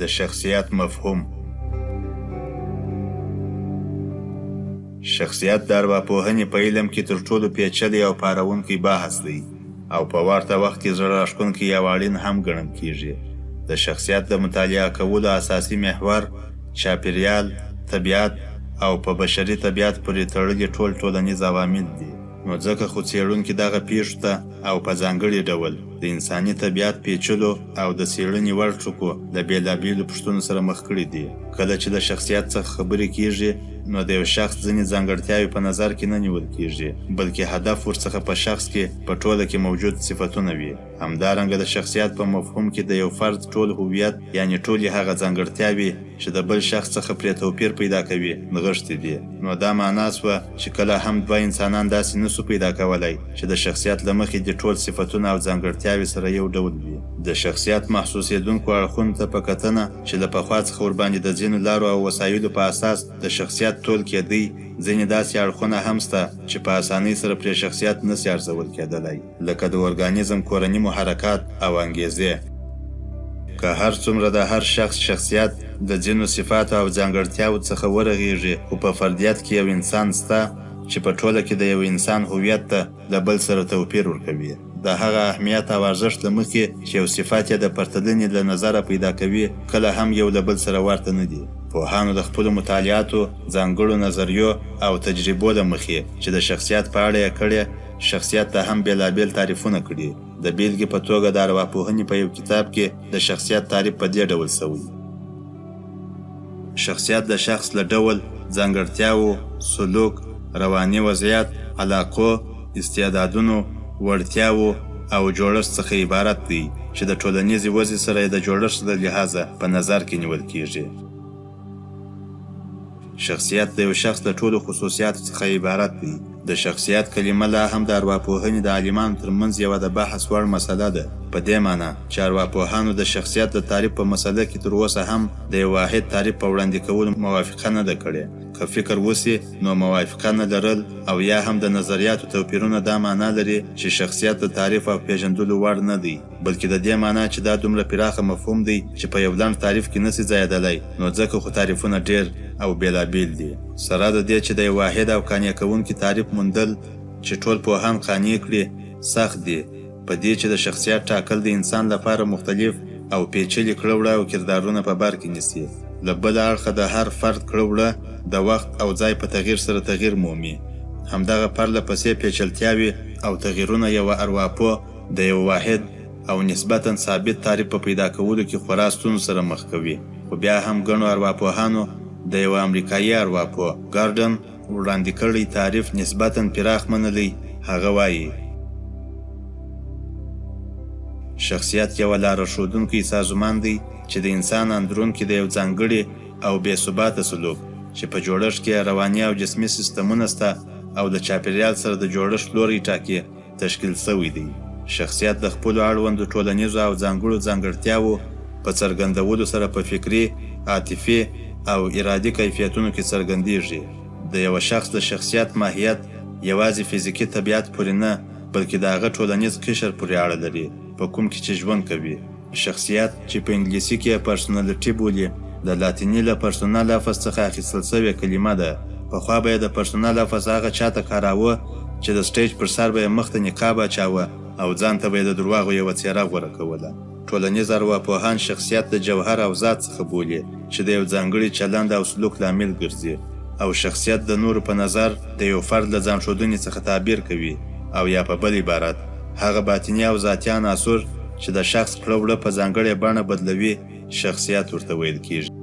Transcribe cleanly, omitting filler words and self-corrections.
د شخصیت مفهوم. شخصیت د ارواپوهنې په علم کې تر ټولو پیچلی او پارونکی بحث دی او په ورته وخت کې زړه راښکونکی او اړین هم ګڼل کیږي. د شخصیت د مطالعه کولو اساسي محور چاپیریال، طبیعت او په بشري طبیعت پورې تړلي ټول ټولنیز عوامل دي. نو ځکه خو څېړونکي دغه پېښو ته او په ځانګړي ډول د انساني طبیعت پېچلو او د څېړنې وړ ټکو له بېلابېلو پوښتنو سره مخ کړي دي. کله چې له شخصیت څخه خبرې کېږي، نو د یو شخص ځینې ځانګړتیاوې په نظر کې نه نیول کېږي، بلکې هدف ورڅخه په شخص کې په ټوله کې موجود صفتونه وي. همدارنګه د شخصیت په مفهوم کې د یو فرد ټول هویت یعنې ټولې هغه ځانګړتیاوې چې د بل شخص څخه پرې توپیر پیدا کوي، نغښتې دي. نو دا معنا شوه چې کله هم دوه انسانان داسې نه شو پیدا کولای چې د شخصیت له مخې دې ټول صفتونه او ځانګړتیاوې سره یو ډول وي. د شخصیت محسوسېدونکو اړخونو ته په کتنه چې له پخوا څخه ورباندې د ځینو لارو او وسایلو په اساس د شخصیت تول کېدی، ځینې داسې اړخونه هم شته چې په اسانۍ سره پرې شخصیت نه شي ارزول کېدلای. لکه د اورګانیزم کورني محرکات او انګېزې. که هر څومره د هر شخص شخصیت د ځینو صفاتو او ځانګړتیاوو څخه ورغېږي، خو په فردیت کې یو انسان شته چې په ټوله کې د یو انسان هویت ته له بل سره توپیر ورکوي. د هغه اهمیت او ارزښت له مخې چې یو صفت یې د پرتلنې له نظره پیدا کوي، کله هم یو له بل سره ورته نه دي. پوهانو د خپلو مطالعاتو، ځانګړو نظریو او تجربو له مخې چې د شخصیت په اړه یې کړې، شخصیت ته هم بېلابېل تعریفونه کړي. د بېلګې په توګه د ارواپوهنې په یو کتاب کې د شخصیت تعریف په دې ډول شوی. شخصیت د شخص له ډول، ځانګړتیاوو، سلوک، رواني وضعیت، علاقو، استعدادونو، وړتیاوو او جوړښت څخه عبارت دی چې د ټولنیزې وضعې سره یې د جوړښت له لحاظه په نظر کې نیول کېږي. شخصیت د یو شخص له ټولو خصوصیاتو څخه عبارت دی. د شخصیت کلمه لا هم د ارواپوهنې د عالمانو تر منځ یوه د بحث وړ مسله ده، په دې مانا چې ارواپوهانو د شخصیت د تعریف په مسله کې تر اوسه هم د یو واحد تعریف په وړاندې کولو موافقه نه ده کړې. که فکر وشي نو موافقه نه لرل او یا هم د نظریاتو توپیرونه دا مانا لري چې شخصیت د تعریف او پېژندلو وړ نه دی. بلکې د دې مانا چې دا دومره پراخه مفهوم دی چې په یو لنډ تعریف کې نه شي ځایېدلای، نو ځکه خو تعریفونه ډېر او بېلابېل دي. سره د دې چې د یو واحد او قانع کوونکي تعریف موندل چې ټول پوهان قانع کړي، سخت دي، په دې چې د شخصیت ټاکل د انسان لپاره مختلف او پېچلي کړه وړه او کردارونه په بر کې نیسي. له بله اړخه د هر فرد کړه وړه د وخت او ځای په تغیر سره تغیر مومي. همدغه پرله پسې پېچلتیاوې او تغیرونه یوه ارواپوه د یوه واحد او نسبتاً ثابت تعریف په پیدا کولو کې خورا ستونزو سره مخ کوي، خو بیا هم ګڼو ارواپوهانو د یوه امریکايي ارواپوه، ګارډن، وړاندې کړی تعریف نسبتاً پراخ منلی، هغه وايي. شخصیت یوه لارښودونکی سازمان دی چې د انسان اندرون کې د یو ځانګړي او بې ثباته سلوک، چې په جوړښت کې یې رواني او جسمي سیستمونه شته او له چاپېریال سره د جوړښت لوری ټاکي، تشکیل شوی دی. شخصیت د خپلو اړوندو ټولنیزو او ځانګړو ځانګړتیاوو په څرګندولو سره په فکري، عاطفي او ارادي کیفیتونو کې څرګندېږي. د یوه شخص د شخصیت ماهیت یوازې فزیکي طبیعت پورې نه، بلکې د هغه ټولنیز قشر پورې اړه لري، په کوم کې چې ژوند کوي. شخصیت، چې په انګلیسي کې یې Personality بولي، د لاتیني له Persona لفظ څخه اخیستل شوې کلمه ده. پخوا به یې د Persona لفظ هغه چا ته کاراوه چې د سټېج پر سر به یې مخ ته نقاب اچاوه او ځان ته به یې د درواغو یوه څېره غوره کوله. ټولنیز ارواپوهان شخصیت د جوهر او ذات څخه بولي چې د یو ځانګړي چلند او سلوک لامل ګرځي او شخصیت د نورو په نظر د یو فرد له ځانښودنې څخه تعبیر کوي او یا په بل عبارت هغه باطني او ذاتي عناصر چې د شخص کړه وړه په ځانګړې بڼه بدلوي شخصیت ورته ویل کیږي.